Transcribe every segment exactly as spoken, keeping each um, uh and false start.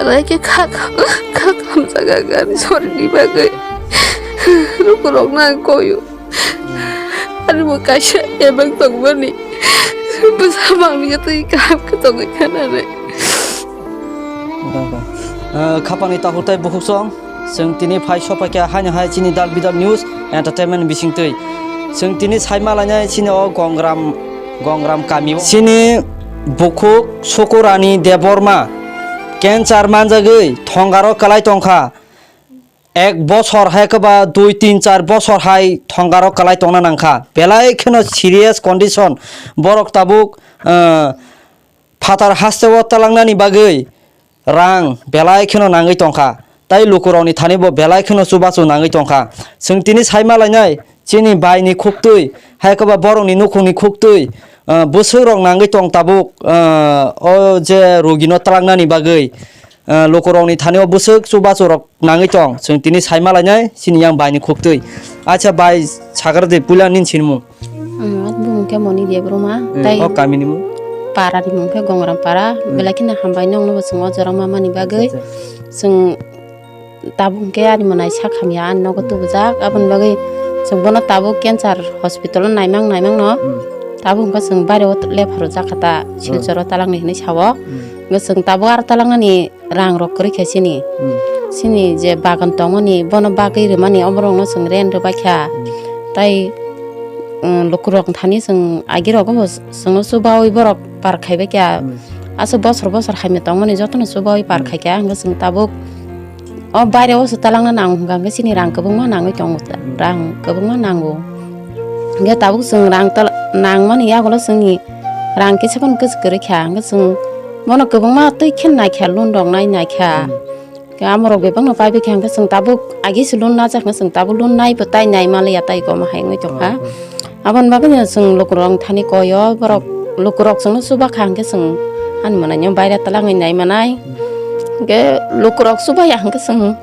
Belai khe kha kha kha khamjak ang ani sorini bagwi. Lukurokno ang koyo. Ani bo kaisa ebeng tongmani. Bwsa mangni twi kaham khe tongwi khanani. Ah, khapangni takhuk tei bukhuksong. Chwng tini phai sophaikha haino hai chini Dal Bidal News Entertainment bisingtwi. Chwng tini saima lainai chini o Gongram, Gongram kami. Chini bukhuk Sukurani Debbarma cancer manjagwi thongaro kwlai tongkha. Ek bosor hai khe ba dui tin char bosor hai thongaro kwlai tongna nangkha. Belai kheno serious condition. Borok tabuk, ah, phatar hasteo twlangnani bagwi rang belai kheno nangwi tongkha, tei lukurokni thani bo belai kheno chubachu nangwi tongkha. Chwng tini saima lainai chini baini khuktwi, hai khe ba borokni nukhungni khuktwi, ah, bwswkrok nangwi tong tabuk, ah, o je rogino twlangnani bagwi, ah, lukurokni thani o bwswk chubachurok nangwi tong. Chwng tini saima lainai chini yang baini khuktwi. Acha bai, sagra de puila nini sinimung. Ang bumung khe Moni Debbarma, hmm, tei o kamini mung? Para ni mung khe Gongram Para. Hmm. Belai kheno hambai nokno bo chwng o jora ma mani bagwi. Acha, acha. Chwng tabuk hwnkhe ani mwnai sak hamya ani nogo tubujak, aboni bagwi chwng bono tabuk cancer hospital o naimang naimang no. Hmm. Tabuk hwnkhe chwng baire o lepharjak kha ta, hmm, Silchar o talangni hinwi sao. Hmm. Hwnkhe chwng tabuk aro talangnani rang rok kwrwi kha chini. Hmm. Chini je bagan tongmani, bono bagwi rwmani, oborokno chwng rent rwbaikha. Hmm. Tai, um, lukurok thani chwng agirok bo chwngno chubaui borok par khaibaikha. Hmm. Aswk bosor bosor hamya tongmani jotono chubaui par, hmm, khaikha, hwnkhe chwng tabuk o baire o se talangna nango hwnkha, hwnkhe chini rang kwbangma nangwi tongo, hmm, rang kwbangma nango. Hwnkhe tabuk chwng rang tala-, nangmani yagulo chwngni rang kisa phano kwchwk kwrwi kha, hwnkhe chwng bono kwbangma twi khe naikha, loan rok nai naikha. Hmm. Khe amorok bebakno paibaikha, hwnkhe chwng tabuk agi se loan najak, hwnkhe chwng tabuk loan naibo tai nai manliya, tai koma hai wngwi tongkha. Hmm, hmm. Aboni bagwino chwng lukurok thani koyo, borok lukurok chwngno chubakha, hwnkhe chwng ani mwnaino baire twlangwi nai manai. Hmm. Hwnkhe lukurok chubaya, hwnkhe chwng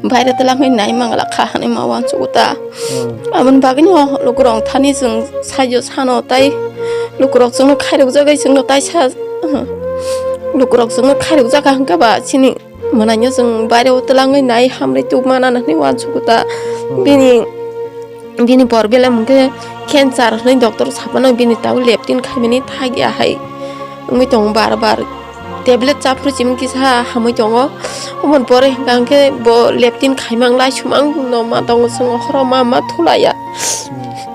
baire twlangwi nai mangla kha hinwi ma uansugo ta. Hmm. Aboni bagwino lukurok thani chwng saijo sano tai lukurok chwngno khairokjagwi chwngno taisa, lukurok chwngno khairokjakha hwnkhe ba chini mwnaino chwng baire o twlangwi nai hamrwi tubumana hinwi uansugo ta. Hmm. Bini, bini por belai hwnkhe cancer hinwi doctor saphano bini tabuk leptin khaimani thagya hai wngwi tongo bar bar. Tablet chaphuru chiming kisa hamwi tongo. Oboni pore hwnkha hwnkhe bo leptin khaimang laisumang no ma tongo, chwng horo ma ma thulaiya.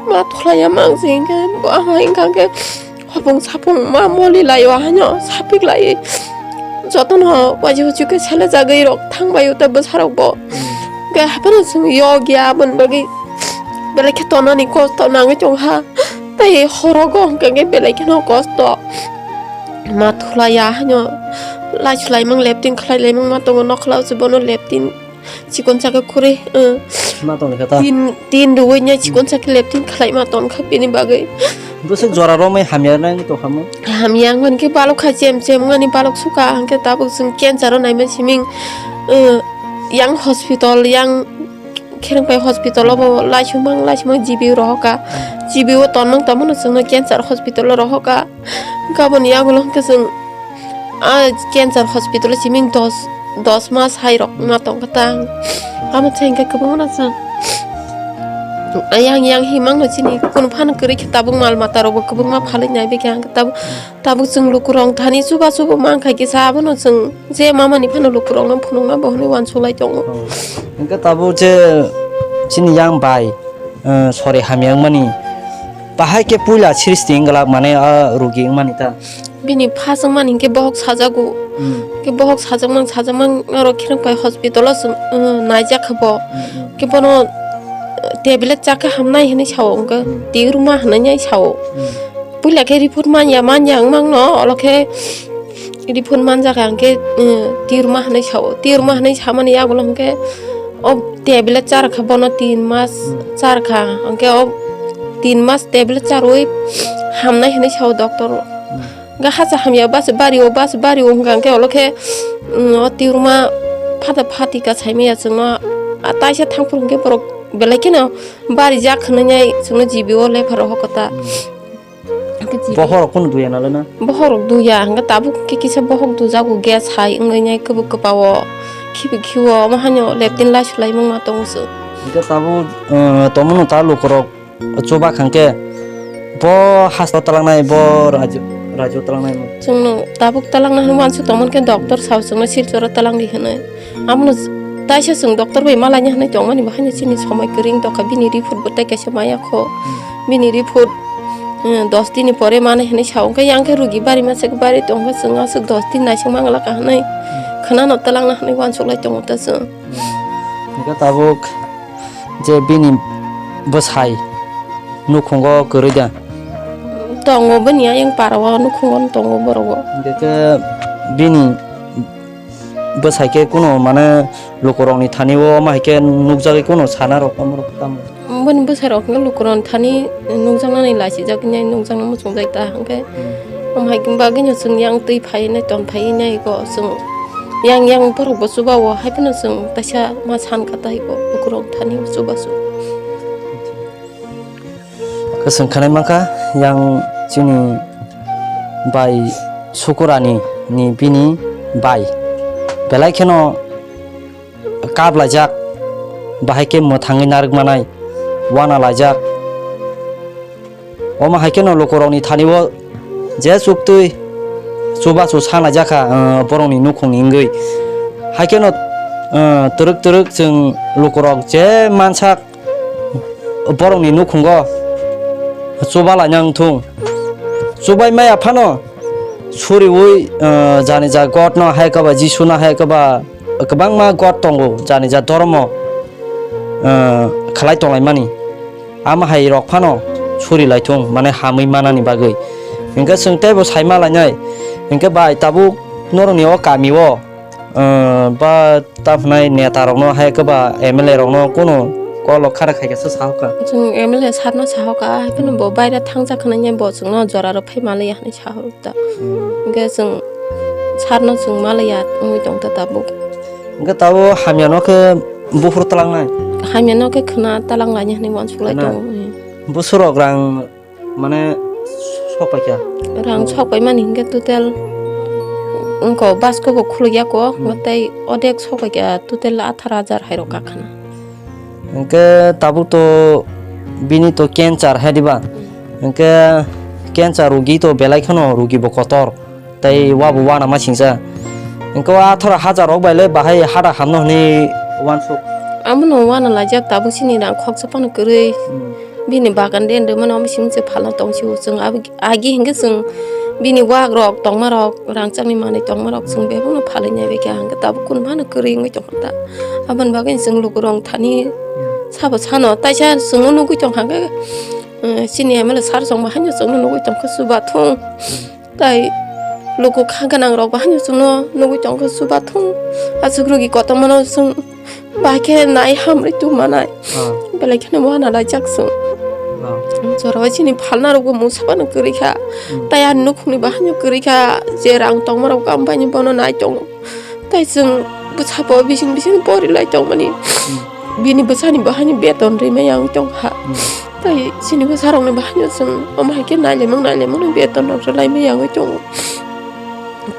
Ma thulaiya mang se hwnkhe bo ama hwnkha hwnkhe hopung sapung ma moli laio haino sapik lai. Jotono waji huchu khe sele jagwi rok thangbaio ta bwsarok bo. Hwnkhe haphano chwng yok ya aboni bagwi belai khe tonani kosto nangwi tongkha. Tei horogo hwnkha hwnkhe belai kheno kosto. Ma thulaiya haino laisu laimang leptin khlai laimang ma tongo, nokhla o se bono leptin chikon chakhe khuri, eh, ma tongkha ta. Tin, tin rwui nya chikon chakhe leptin khlai ma tongkha bini bagwi. Bwswk jora romwi hamya nang tongkha mo? Hamya wngmani khe balok kha chem chem wngmani balok sukha, hwnkhe tabuk chwng cancer o naima siming, eh, yang hospital, yang Khirang pai hospital o bo laisumang laisumang G B O rohorkha. G B O tonmang tongmano chwngno cancer hospital o rohorkha. Gaboni yagulo hwnkhe chwng a cancer hospital o siming dos, dos mas hai rok ma tongkha ta. Amo chai hwnkhe kwbangma chwng yang yang himangno chini kunu phano kwrwi khe tabuk mal mata rokbo kwbangma phalwi naibaikha hwnkhe tabuk. Tabuk chwng lukurok thani chuba chubu mankha kisa, abono chwng je mamani phano lukurokno phunukna bo hwnwi uansuk lai tongo. Oh. Hwnkhe tabuk je chini yang bai, eh, sori hamya wngmani, bahai khe puila sristi wngla mane a rugi wngmani ta? Bini first wngmani hwnkhe bohok sajago. Hmm. Hwnkhe bohok sajakmang sajakmang oro Khirang pai hospital o chwng, eh, naijak kha bo. Hmm, hmm. Hwnkhe bono, eh, tablet chakhe hamnai hinwi sao, hwnkhe, hmm, tigwrwngma hinwi sao. Hmm. Puila khe report manya manya wngmang no, olo khe report manjak ang khe, eh, tirma hinwi sao. Tirma hinwi samani yagulo hwnkhe o tablet char kha bono tin mas, hmm, char kha. Hwnkhe o tin mas tablet charwi hamnai hinwi sao doctor. Hmm. Hwnkhe hacha hamya bas bari o, bas bari o hwnkha hwnkhe olo khe, mm, o tirma phata phati ka saimaya chwngno. A taisa thangphuru hwnkhe borok belai kheno barijak hinwi chwngno G B O le pharo hokota. Hmm. Bohorok kunu duya nalena? Bohorok duya, hingke tabuk khe kisa bohok dujago, gas hai wngwi nai kwbuk kwpao khibi khiwo, omo haino leptin lai swlai mungma tongo chwng. Hingke tabuk, eh, tongmano ta lukurok chuba khangke bo hasteo talangnai, bo rajo, rajo talangnai. Chwngno tabuk talangna hwnwi uansuk tongmani khe doctor sao chwngno Silchoro talangdi hwnwi. Abono taisa chwng doctor bai malaina hwnwi tongmani bo haino chini somoi kwrwi wng tongkha, bini report bo tei kaisa maya kho. Bini report, eh, dos din ni pore manai hwnwi sao, hwnkhe yang khe rugi bari masa khe bari tongkha, chwng aswk dos din naising mangla kha hwnwi khwnano talangna hwnwi uansuk lai tongo ta chwng. Hwnkhe tabuk je bini bwsai nukhungo kwrwi da? Tongo, bini ayang parao nukhungo tongo borok bo. Hwnkhe khe bini bwsai khe kunu mane lukurokni thani o ma hai khe nukjagwi kunu sana rok tamo rok tamo? Bini bwsai rok khe lukurokni thani nukjaknani lachijak nai nukjakna muchungjak ta hwnkhe. Hmm. Omo hai bagwino chwng yang twi phai nai ton phai nai go chwng yang yang borok bo chuba o hai phano chwng taisa ma san kha tai go lukurok thani chuba chuba. Kwchwng khanai mankha yang chini bai Sukurani ni bini bai belai kheno kap laijak, bahai khe mwthangwi narwk manai wana laijak. Omo hai kheno lukurokni thani o je chuktwi chubachu sa laijak kha, ah, borokni nukhungni wngwi. Hai kheno, ah, twrwk twrwk chwng lukurok je mansak borokni nukhungo chuba laina wngthung. Chubai maya phano suriui, ah, jani ja God no hai khe ba Jisu no hai khe ba kwbangma God tongo, jani ja dhormo, ah, khlai tonglaimani. Ama hai rok phano suri laithung, mane hamwi manani bagwi. Hingkhe chwng teibo sai ma lainai. Hingkhe bai tabuk norokni o kami o, ah, ba ta hwnai neta rokno hai khe ba M L A rokno kunu kol o khara khaikhe se sahokha. Chwng M L A sir no sahokha, hai phano bo baire thangjak hwnwi bo chwngno jora rw phai maliya hwnwi sahokha. Hwnkhe chwng sir no chwng maliya wngwi tongkha tabuk. Hwnkhe tabuk hamya no khe buphuru talangnai? Hamya no khe khwna talang lainai hwnwi uansuk lai tongo. Busurok rang mane sok paikha? Rang sok paimani hwnkhe total wngkha basko bo khulukya kho, hmm, tei odek sok paikha, total atharo hajar hai rok kakhwna. Hwnkhe tabuk to bini to cancer hai diba? Hmm. Hwnkhe cancer rugi to belai kheno rugi bo kotor. Tei wabo wana ma singsa. Hwnkhe o atharo hajar rok bai le bahai hada hamno hwnwi uansuk. Abono wana laijak tabuk chini rang khoksa phano kwrwi. Hmm. Bini bagan den rwmano omo simi se phalna tong sio chwng abo agi hwnkhe chwng bini wak rok tongma rok rangchakni manwi tongma rok chwng bebakno phalwi nai bai kha hwnkhe tabuk kun phano kwrwi wngwi tongkha ta. Aboni bagwi chwng lukurok thani sabo sano taisa chwngno nugwi tongkha hwnkhe, eh, chini M L A sir chwngbo haino chwngno nugwi tongkha chubathung. Tai luku kha gwnang rok bo haino chwngno nugwi tongkha chubathung. Aswk rugi kotormano chwng bai khe nai hamrwi tongmanai. Ah. Belai kheno wana laijak chwng. Ah. Jorao chini phalna rokbo mungsa phano kwrwi kha. Hmm. Tai ani nukhungni bo haino kwrwi kha. Je rang tongma rok bam bai bono nai tongo. Tai chwng bwsabo bising bising pori lai tongmani. Hmm. Bini bwsani bo haino beton rwmai wngwi tongkha. Hmm. Tai chini bwsarokni bo haino chwng omo hai khe nailaimang nailaimang no beton rok rwlaimai wngwi tongo.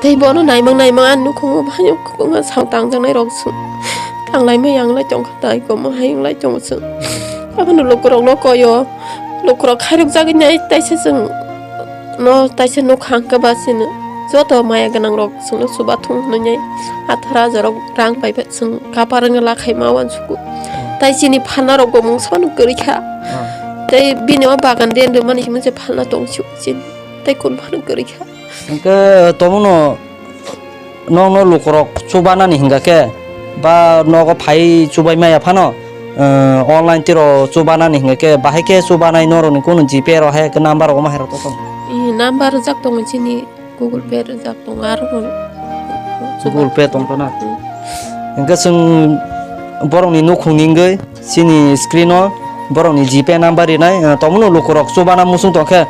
Tei bono naimang naimang ani nukhungo bo haino kwbangma sam tangjaknai rok chwng tanglaimai wng lai tongkha tai omo hai wng lai tongo chwng. Abono lukurokno koyo, lukurok khairokjagwi nai taisa chwng no taisa nukha hwnkhe ba chini joto maya gwnang rok chwngno chubathung hwnwi nai atharo hajar rok rang bai bai chwng kapar wngwi lakhai ma uansugo. Tai chini phalna rokbo mungsa phano kwrwi kha. Ah. Tei bini o bagan den rwmani himwi se phalna tong sio chini. Tei kun phano kwrwi kha. Hwnkhe tomono nokno lukurok chubanani hingka khe ba nogo phai chubai maya phano, eh, online tiro chubanani hingka khe bahai khe chubanai norokni kunu GPay rok hai khe number rok omo hai rok to tong? Eh, number rwjak tongo chini. Google Pay rwjak tongo, aro no Google Pay tong khana? Hmm. Hingke chwng borokni nukhungni wngwi chini screen o borokni GPay number rinai, ah, tongmano lukurok chubana muchung tongkhe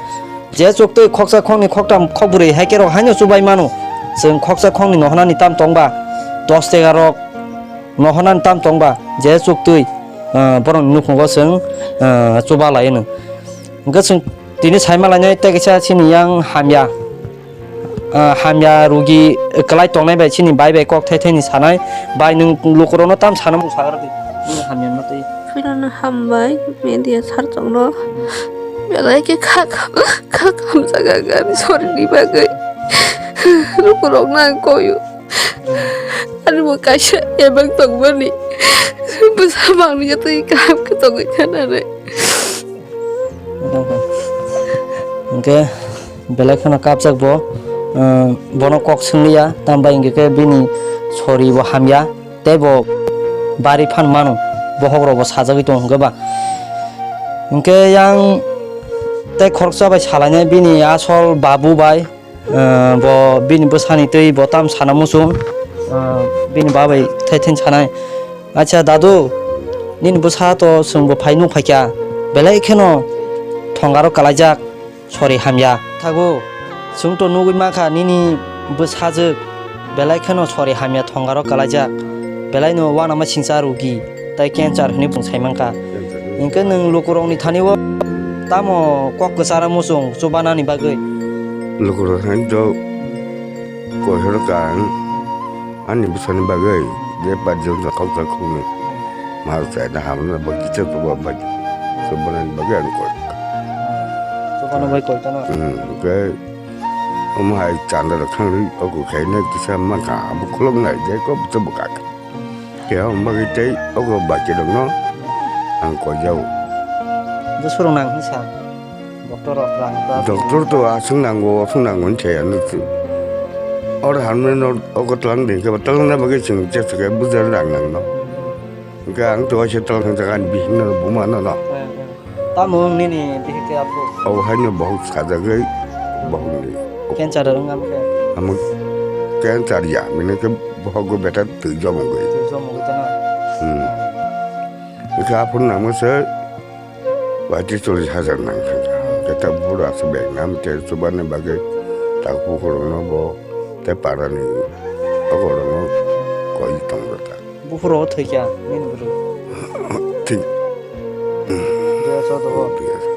je chuktwi khoksa khokni khoktam khokbrwi hai khe rok haino chubai mano. Chwng khoksa khokni nohornani tam tongba, dos tega rok nohornani tam tongba, je chuktwi, ah, borokni nukhungo chwng, ah, chuba lai hwno. Hingke chwng Tini saima lainai tei kaisa chini yang hamya, ah, hamya rugi kwlai tongnai bai chini bai bai kok thai thai ni sanai bai nwng lukurokno tam sana mung sagra di. Nini hamya no tei. Phirano hambai media sarchokno belai khe kha kha kha khamjak ang ani sorini bagwi. Lukurokno ang koyo. Ani bo kaisa ebak tongmani bwsa bangni twi kaham khe tongwi thanani. Hwnkhe belai kheno kapjak bo, ah, bono kok swngliya, tambai hwnkhe khe bini sori bo hamya, tei bo bari phan mano, bohok rok bo sajagwi tongo hwnkhe ba. Hwnkhe yang tei khoroksa bai salainai bini asol babu bai, ah, bo bini bwsani twi bo tam sana muchung, ah, bini babai thai thani sanai. Acha dadu, nini bwsa to chwngbo phai nuk phaikha, belai kheno thongaro kalaijak, sori hamya. Thago, chwng to nugwi mankha nini bwsajwk, belai kheno sori hamya thongaro kalaijak, belaino uanama singcha rugi tei cancer hwnwi bwng sai mankha. Hwnkhe nwng lukurokni thani-o tamo kok kwcharo muchung chubanani bagwi? Lukurok thani to koihoro kang. Ani bwsani bagwi je pajak kok ta khumni ma chaina hamna bagwi kisa chuba bagwi chubanani bagwi ang koi. Chubana bai koi tano. Hmm, hwnkhe omo hai chanda rok thangwi ogo khaina kisa mankha abo khuloknai je kok chuba kak. Khe omo bagwi tei ogo baki rokno ang koi jao. Je surung nang hinsa. Doctor rok rang ba. Doctor to aswk nango, aswk nango hinsa ya nuk. Oro hamno no ogo tlang ding khe tlang na bagwi chwng chesakhe bujar rang nang no. Hwnkhe ang to waisa tlang thang jaga ni bihik no buma no no. Eh, eh. Tamo wng nini bihik khe aphuru? Abo haino bohok sajagwi bohokni. Cancer wng amo khe? Amo cancer ya, bini khe bohok go beta twi jomogwi. Twi jomogwi tano? Hmm. Hwnkhe aphuru nangma se Waiti chollish hajar nang kha. Khe ta bura se bag nam te chubani bagwi tak bukhurokno bo te parani oborokno koi tong rwkha. Bukhurok thwikha nini bwrwi? Thik. Biyasa dogo. Biyasa.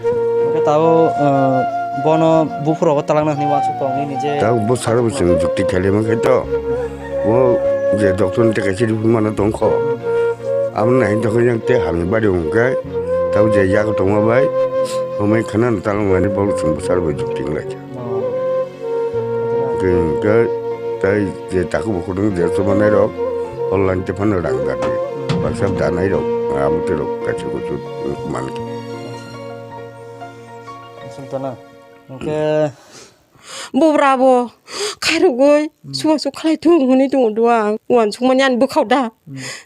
Hwnkhe tabuk, uh, bono bukhurok talangna hwnwi uansuk tong nini je. Tabuk bo saro bo chwng jukti khailai mankha to. Bo je doctor ni tei kaisa report mana tongkho. Abo nai tongkha yang tei hamya bari hwnkhe tabuk je yago tongma bai. Omai khana no talangmani bo chwng bwsar bai jukti wnglaikha. Oh. Hwnkhe tei je takhuk bukhuk je chubanai rok online tei phano rang dadi. Baksa danai rok amo tei rok kaisa kuchuk mankha. Aswk tana. Hwnkhe Bubra bo khairogwi subasu khlai thung hwnwi tongo do ang. Uansukmani ani bwkhao da.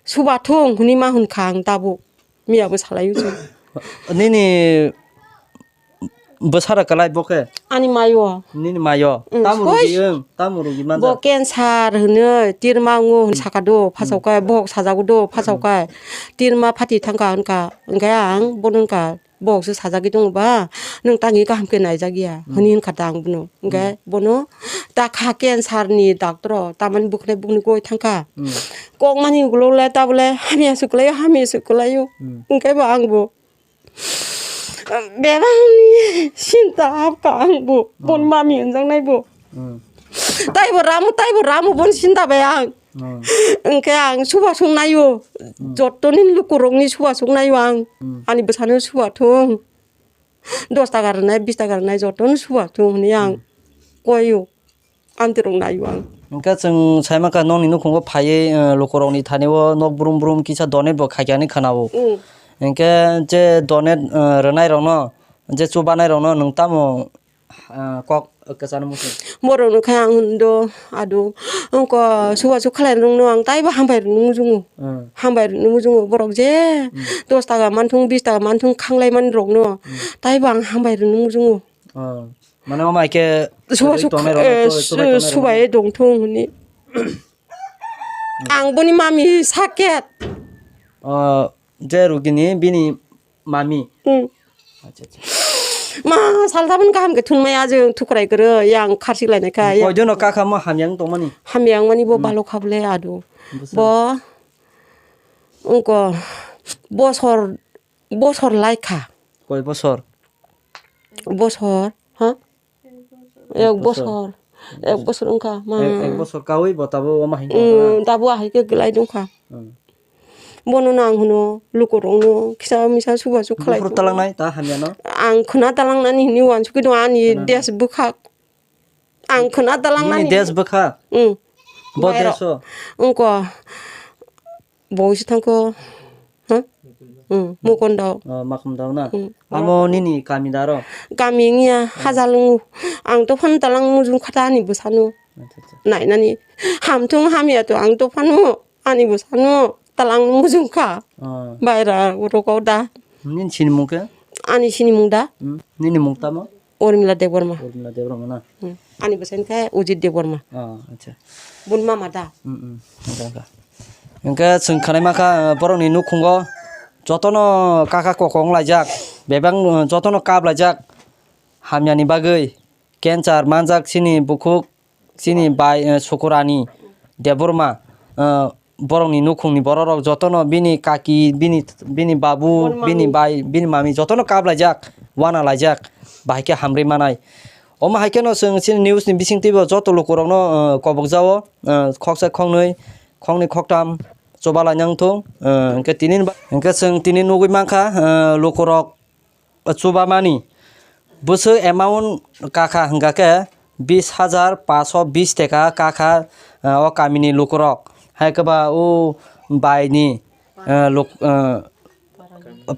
Suba thung hwnwi ma hwn kha ang tabuk. Miya bo salai o chwng. Nini bwsara kwlai bo khe? Ani mayo. Nini mayo? Mm, tamo soi. Rugi wng, tamo rugi manjak? Bo cancer hwnwi, tirma wngo hwn saka do, phasok kai, bohok sajago do, phasok kai. Tirma phati thangka hwnka, hwnkhe ang bono hwnka, bohok se sajagwi tongo ba, nwng tangwi kaham khe naijak ya, hwnwi hwnka da ang bono. Hwnkhe bono ta kha cancer ni doctor o, tamani bwkhnai bwkhnai goi thangka. Kok mani ulo le tabole hamya se kwlai o, hamya se kwlai o. Hwnkhe bo ang bo Bebakni sinta hapkha ang bo, bon mami hwnjaknai bo. Taibo ramo, taibo ramo, bon sinta bai ang. Hwnkhe ang suba songnaio, jottoni lukurokni suba songnaio ang. Ani bwsano suba thung, dos taka rwnai, bis taka rwnai, jottoni suba thung hwnwi ang koio. Amtwrwng naio ang. Hwnkhe chwng saimaka nokni nukhungo phaiwi, eh, lukurokni thani-o nok brum brum kisa donate bo khaikha hinwi khwnao. Mm. Hwnkhe je donate, eh, rwnairokno, je chubanairokno nwng tamo, eh, kok kwchangma se? Borokno khe ang hwndo, ado, wngkha chubachu khlai rwngno ang taibo hambai rwngno mujungo. Mm. Hambai rwngno mujungo borok je dos taka manthung, bis taka manthung khanglai manrokno taibo ang hambai rwngno mujungo. Oh. Mane omo hai khe suba kwrwi suk-, tongnai rok eh, no, su-, subai tongnai rok no. Subai tongthung hwnwi. Ang boni mami sakhe. Oh, je rugini bini mami. Hmm. Acha, acha. Ma, salsa boni kaham khe thunmaya je thukrai kwrwi, yang kharsi lainai kha, ya. Koijono kakha mo hamya wng tongmani? Hamya wngmani bo balo kha bole ado. Bwswk? Bo, wngkha, bosor, bosor lai kha. Koi bosor? Bosor, ha? Ek bosor. Ek bosor wngkha. Ek, ek bosor kawi bo tabuk omo hai wngkha na? Mm, tabuk ahai khe glai wngkha. Hmm. Bono no ang hwno, lukurokno kisa misa subasu khlai. Buphuru talangnai ta hamyano? Ang khwna talangnani hwnwi uansukwi tongo ani des bwkha. Ang khwna talangnani. Nini des bwkha? Hmm. Bo deso? Wngkha. Bo se thangkho. Ha? Hmm. Mukundao. Oh, Makumdao na? Hmm. Amo nini kami daro? Kami wngya, hajal wngo. Ang to phano talang mujung kha ta ani bwsano. Acha, acha. Nainani. Hamthung hamya to ang to phano. Ani bwsano talang mujung kha. Ah. Baira rokao da. Nini sinimung khe? Ani sinimung da. Hmm. Nini mung tamo? Urmila Debbarma. Urmila Debbarma na? Hmm. Ani bwsai khe Ujit Debbarma. Ah, acha. Bun mama da. Hmm, hmm. Wngkha, wngkha. Hwnkhe chwng khwnai mankha, borokni nukhungo jotono kaka kokong laijak, bebak, jotono kap laijak, hamyani bagwi cancer manjak chini bukhuk. Chini bai, eh, Sukurani Debbarma, eh, borokni nukhungni bororok jotono bini kaki, bini, bini babu, bini bai, bini mami jotono kap laijak, wana laijak, bahai khe hamrwi manai. Omo hai kheno chwng chini news ni bisingtwibo joto lukurokno, eh, kobokjao, eh, khoksa khoknwi, khoknwi khoktam chuba lainang thung, eh, hwnkhe tini ba, hwnkhe chwng tini nugwi mankha, eh, lukurok chubamani. Bwswk amount kakha hwnkha khe bis hajar paso bis teka kakha, eh, o kamini lukurok. Hai khe ba o baini, eh, luk-, eh,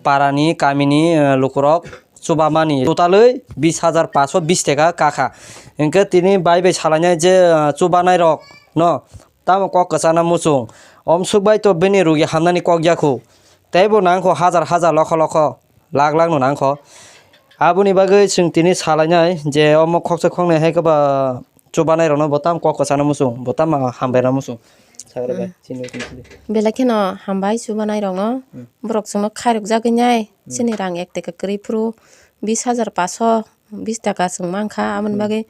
parani kamini, eh, lukurok chubamani. Totally bis hajar paso bis teka kakha. Hwnkhe tini bai bai salainai je, eh, chubanairokno tamo kok kwchana muchung. Omsuk bai to bini rugi hamnani kok yakhu. Teibo nangkho hajar hajar lokho lokho. Lak lak no nangkho. Aboni bagwi chwng tini salainai je omo khoksa khoknwi hai khe ba chubanai rokno bo tamo kok kwchana muchung, bo tamo hambai rwna muchung. Sagra bai, chini uansukdi. Belai kheno hambai chubanai rokno. Hmm. Borok chwngno khairok jagwi nai, hmm, chini rang ek teka kwrwi phuru bis hajar paso bis taka chwng mankha, aboni, hmm, bagwi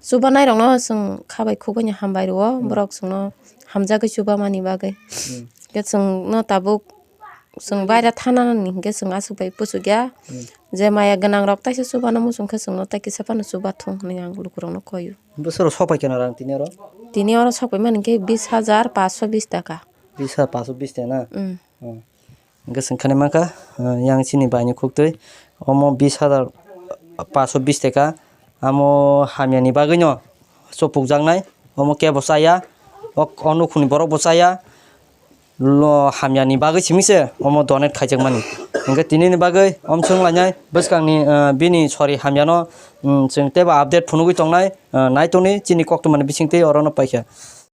chubanai rokno chwng khabai khukbaino hambai rwo, hmm, borok chwngno hamjagwi chubamani bagwi. Hmm. Khe chwngno tabuk Chwng baira thanani hinkhe chwng aswk bai puchukya. Hmm. Je maya gwnangrok taisa chubana muchung khe chwngno tai kisa phano chubathung hinwi ang lukurokno koio. Bwswk rok sokpai kheno rang tini oro? Tini oro sokpaimani hinkhe bis hajar paso bis taka. Bis hajar paso bis taka na? Hmm. Hmm. Hinkhe chwng khainai mankha, ah, yang chini baini khuktwi omo bis hajar paso bis taka. Amo hamyani bagwino chopukjaknai, omo kebo chaya, o, o nukhungni borokbo chaya, lo hamyani bagwi simi se omo donate khaijakmani. Hinkhe tinini bagwi omsong lainai bwskangni, eh, bini sori hamyano, mm, chwng teibo update phunugwi tongnai, eh, naitoni chini koktwmani bisingtwi orono paikha.